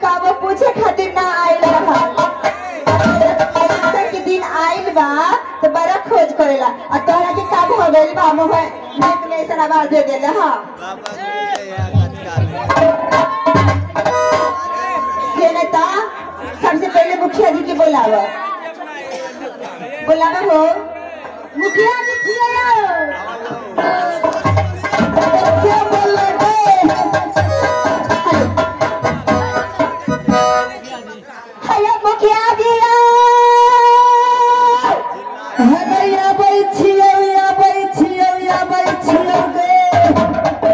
कबो पूछे खातिर ना आइल रहा। के दिन आइल बा तो बड़ा खोज करेला आ तोहरा के का भ गइल बा मोबाइल में ऐसा आवाज दे देला। हां से नेता सबसे पहले मुखिया जी के बुलावा बुलावा हो मुखिया जी किया क्या बोल रहे। हेलो मुखिया जी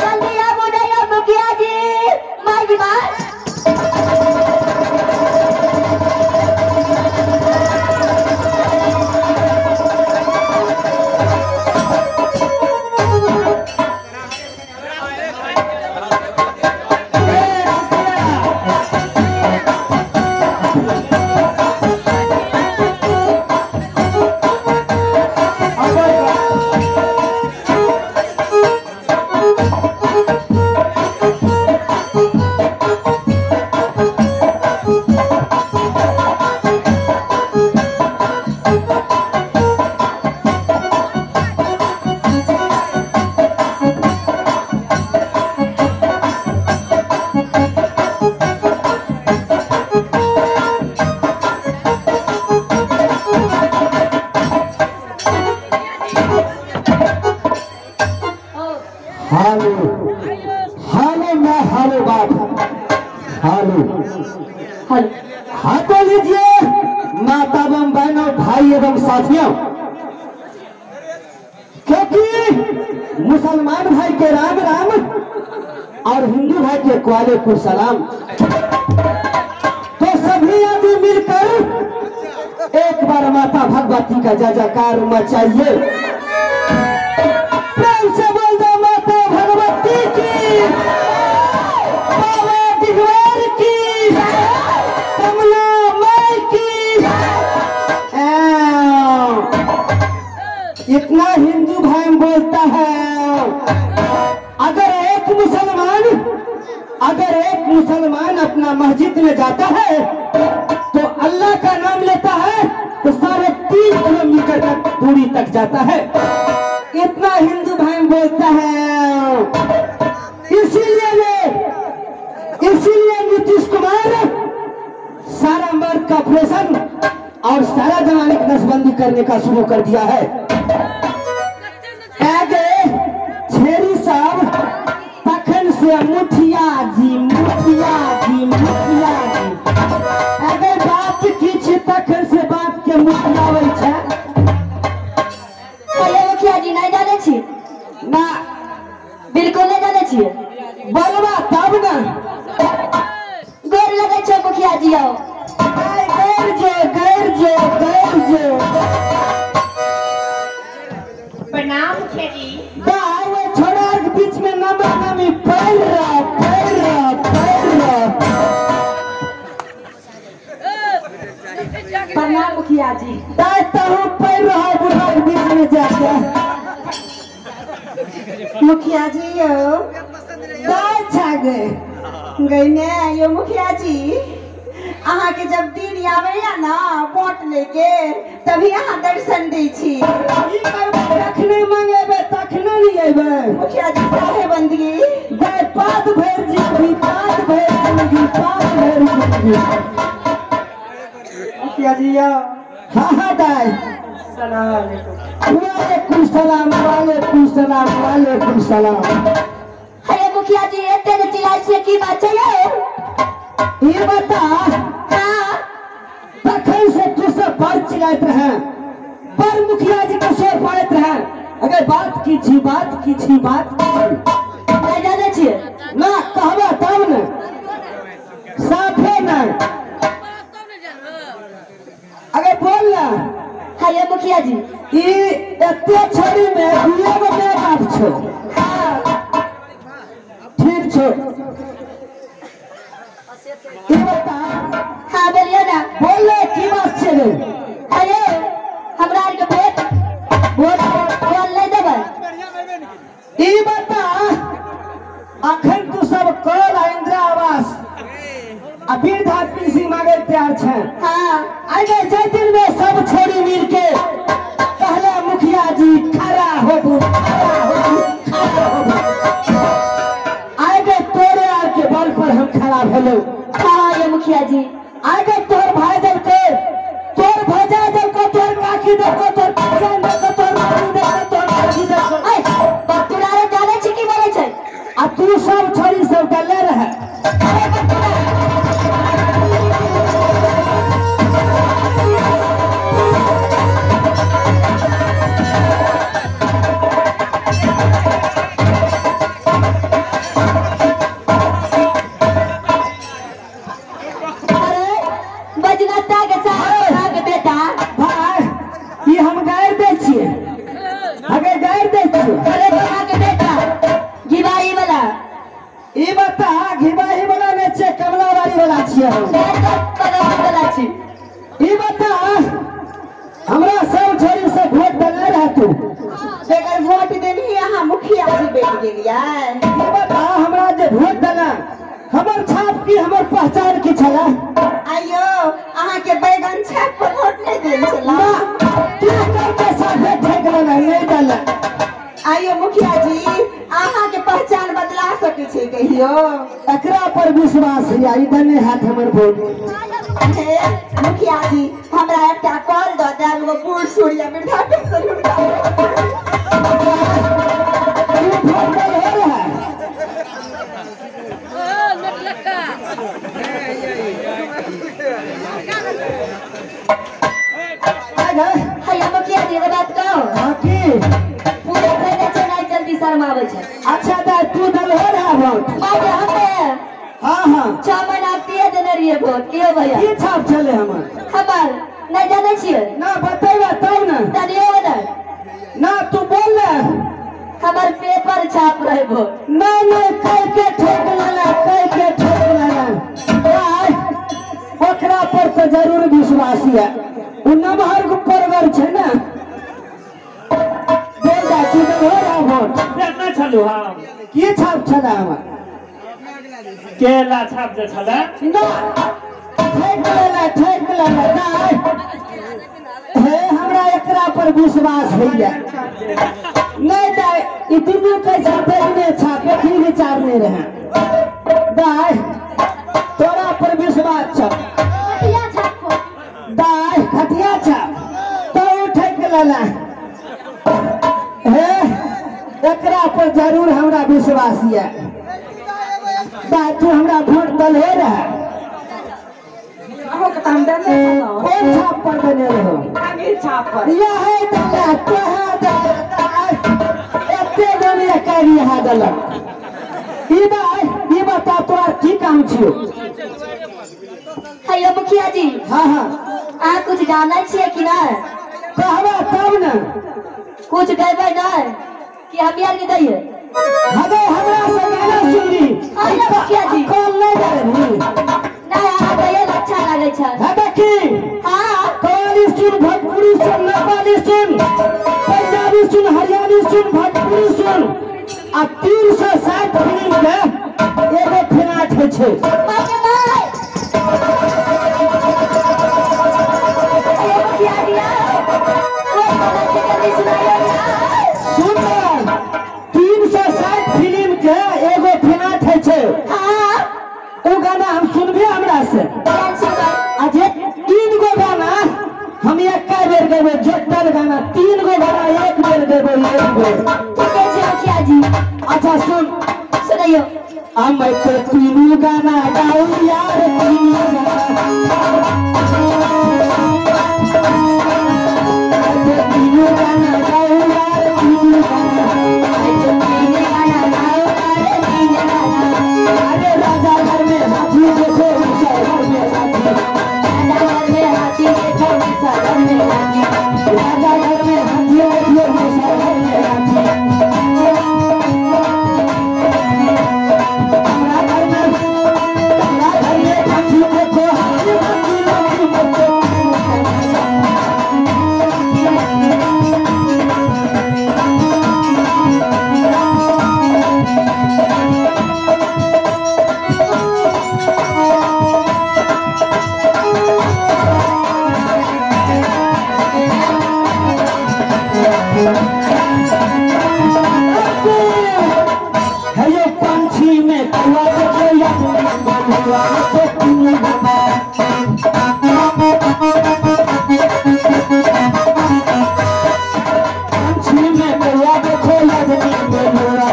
जल्दी आबू नहीं मुखिया जी माई मार। हाँ तो लीजिए माता एवं बहनों भाई एवं साथियों, क्योंकि मुसलमान भाई के राम राम और हिंदू भाई के वालेकुम सलाम, तो सभी आदमी मिलकर एक बार माता भगवती का जय जयकार मचाइए। प्रेम से बोल दो माता भगवती की, बाबा दिगवार की, कमला माई की। इतना हिंदू भाई बोलता है, अगर एक मुसलमान अपना मस्जिद में जाता है तो अल्लाह का नाम लेता है तो 3.5 किलोमीटर तक दूरी तक जाता है। इतना हिंदू भाई बोलता है। इसीलिए नीतीश कुमार सारा मर्द का ऑपरेशन और सारा जमाने की नसबंदी करने का शुरू कर दिया है। आगे छेरी साहब तखन से मुखिया जी मुखिया जी मुखिया जी अगर बात की छी तखन से बात के मुखियाबै छै। मुखिया जी नहीं जाने छी ना, बिल्कुल नहीं जाने छी। बोलबा तब ना। गोर लगे छै मुखिया जी आओ। गैर जो गैर जो गैर जो। प्रणाम मुखिया जी। वो छोड़ा के बीच में नमक नमी पैर रहा पैर रहा पैर रहा। प्रणाम मुखिया जी। दाता हूँ पैर रहा बुढ़ा के बीच में जाके। मुखिया जी यो अच्छा गए गई ने यो मुखिया जी अहाँ के जब दिन आवे ना वोट लेके तभी अहाँ दर्शन दै छी। तखने मंगेबे तखने नहीं अबे। मुखिया जी साहेबंदगी गए पाद भर जिंदगी पाद भर जिंदगी पाद भर जिंदगी। मुखिया जी आओ। हाँ हाँ दाई। सलाम वालेकुम। वालेकुम सलाम वालेकुम सलाम वालेकुम सलाम। अरे मुखिया जी एते जे चिल्लाइ छियै की बात छै यौ? ये बता हाँ तखन से तू सब पर चिल्लाते हैं पर मुखिया जी के शोर पाड़ते हैं। अगर बात की छी बात की छी बात की छी नहीं जाने छियै ना कहबा तब न साफे न अगर बोल ना। हाँ ये मुखिया जी ई एते छड़ी में दुए गो my बाप छो। ठीक छो। ई बता हाँ बोलियो ना। बोल की बात छे रे? अरे हमरा आर के वोट वोट बोल नहीं देबै। ई बता अखन तू सब कल इंदिरा आवास आ वृद्ध छै। हाँ आगे जाय दिन में सब छोड़ी मिल के कहला मुखिया जी खड़ा होबू खड़ा होबू खड़ा होबू। आगे तोरे आर के बल पर हम खड़ा भेलौ। हाँ ये मुखिया जी आगे तोहर भाई देलके, तोहर भौजा देलको, तोहर काकी देलको, तोहर बच्चा देलको, तोहर मामी देलको, तोहर काकी देलको। ऐ बतुरा रे जानै छी की बोलै छै? आ तू सब छोड़ी सब डले रहे। अरे बतुरा हमरा सब छोड़ी से वोट देने रह तू। बेगर वोट देनी अहाँ मुखिया जी बनि गेलियै। ई बता हमरा जे वोट देला हमर छाप की हमर पहचान की छला? आइयो अहाँ के बैगन छाप पर वोट नहीं देल छला। तू करके साथे ठेक लेला नहीं देला। आइयो मुखिया जी अहाँ के पहचान बदला सकै छै कहियो? एकरा पर विश्वास है ई देने हाथ हमर वोट। हे मुखिया जी हमरा एकटा कॉल दऽ देब एगो बूढ़ सूढ़ या वृद्धा पेंशन हुनका। तू वोट देल हो रहा है? हैया मुखिया जी एगो बात कहू? हाँ की? पूरा खैने छै नहि जल्दी शर्म आबै छै। अच्छा दाइ तू दल हो रहा वोट? माय हमे हाँ हाँ 6 महीना दिए देने रहिए वोट। कियो भैया की छाप छलै हमर? हमर नहीं जानै छियै। ना बतेबा तब ना। जानियो ने ना तू बोल ना। हमर पेपर छाप रहे वोट। नहीं नहीं कह के ठोक लेला कह के ठोक लेला। भाई ओकरा पर तो जरूर विश्वास है उ नमहर परवर छै ना। बोल दा तू दल हो रहा वोट? देने छलु हम। की छाप छलै हमर? केला छाप जे छलै ना ठेक लेला ठेक लेला। दाइ हे हमरा एकरा पर विश्वास होइया नहीं दाइ ई दुनू के छापे ने छापे की विचार नहीं रहे। दाइ तोरा पर विश्वास छ। खटिया छाप दाइ खटिया छाप तो ठेक लेला। हे एकरा पर जरूर हमरा विश्वास या। दाइ तू हमरा वोट दल हे रहा? अहो के हम देने छलहुँ। कोन छाप पर देने रहो? आगे छाप पर। यह दला तोहे दला एते दुनिया करी है दला। ई दाइ ई बता तोरा की काम छियो? हैया मुखिया जी हाँ हाँ अहाँ कुछ जानै छियै कि नहि? कहबा तब ने। कुछ गैबै नहि कि हम आर के गइए? हगे हमरा से गाना सुनली। हैया मुखिया जी कॉल नहीं डालबी? नहीं अहाँ गइए अच्छा लागै छै। हगे की? हाँ कवाली सुन भोजपुरी सुन नेपाली सुन पंजाबी सुन हरियाणी सुन भोजपुरी सुन आ 360 फिल्म के एगो फिनाट होइ छै। सुन 360 फिल्म के एगो फिनाट होइ छै। ओ गाना हम सुनबे हमरा से। आ जे 3 गो गाना हम एक बेर गेबे जोटल गाना 3 गो गाना एक बेर गेबे एक बेर। ठीके छै मुखिया जी। अच्छा सुन सुनैयो। हम तो तीनू गाना गाऊ यार तीनू गाना तीनू गाना गाऊ यार तीनू गाना तीनू गाना गाऊ यार तीनू गाना। अरे राजा घर में हाथी देखो घर में हाथी राजा घर में हाथी देखो घर में हाथी राजा घर में हाथी देखो घर में हाथी। हमरा घर में हाथी देखो हाथी हाथी। धुआं देखिए धुआं में कौआ देखो आदमी में लोरा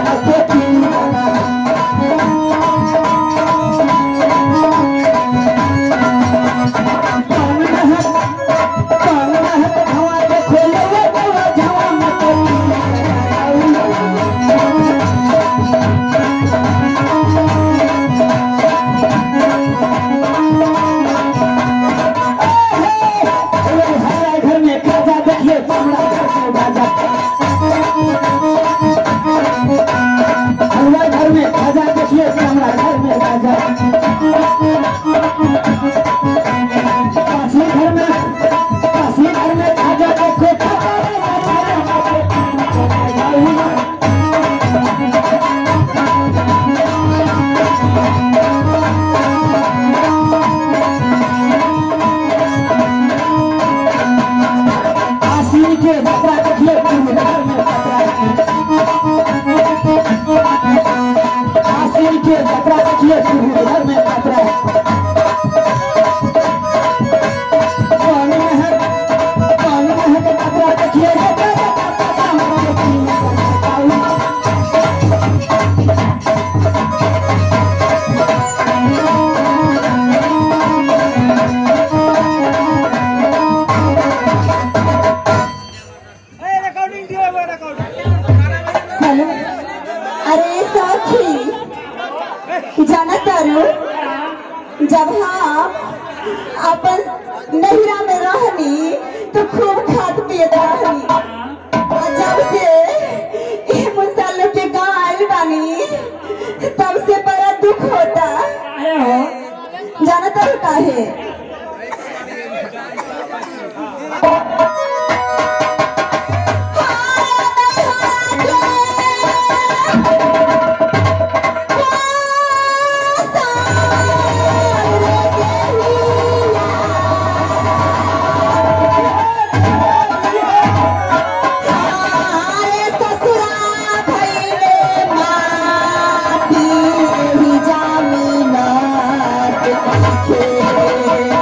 अरे सखी जाना तारू, जब हम अपन नहिरा में रहनी तो खूब खात पियत रहनी, और जब से मुसा लोग के गाँव आयल बानी तब से बड़ा दुख होता। जाना तारू काहे? Yeah.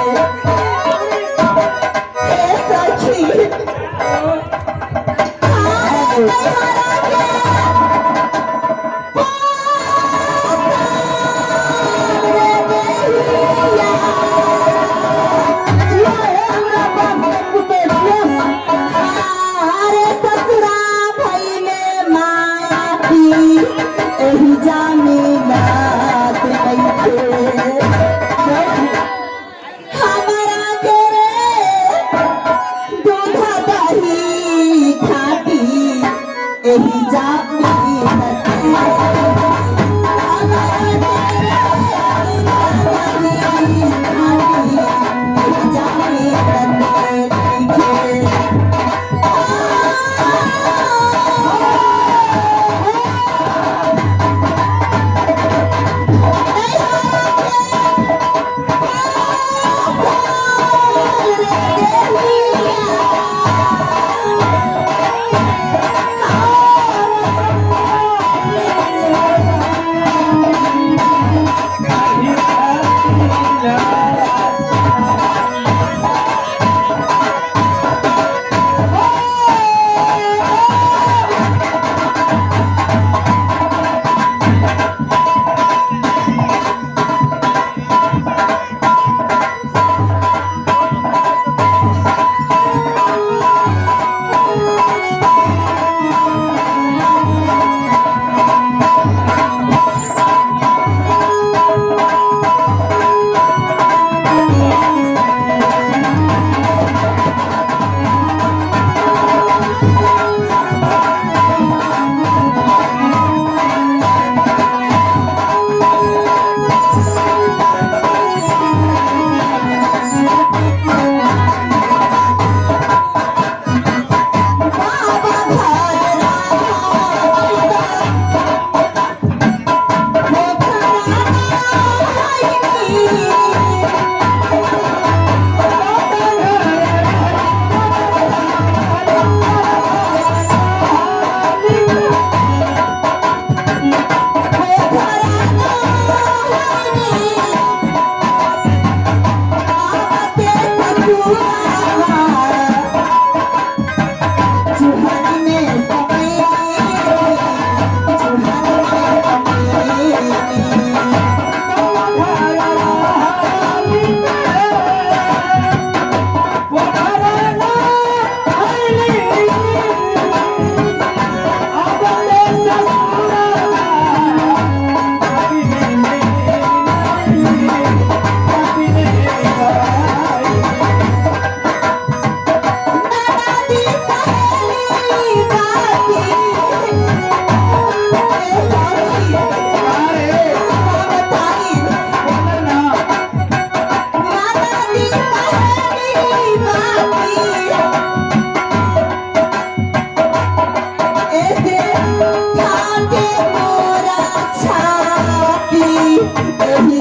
एही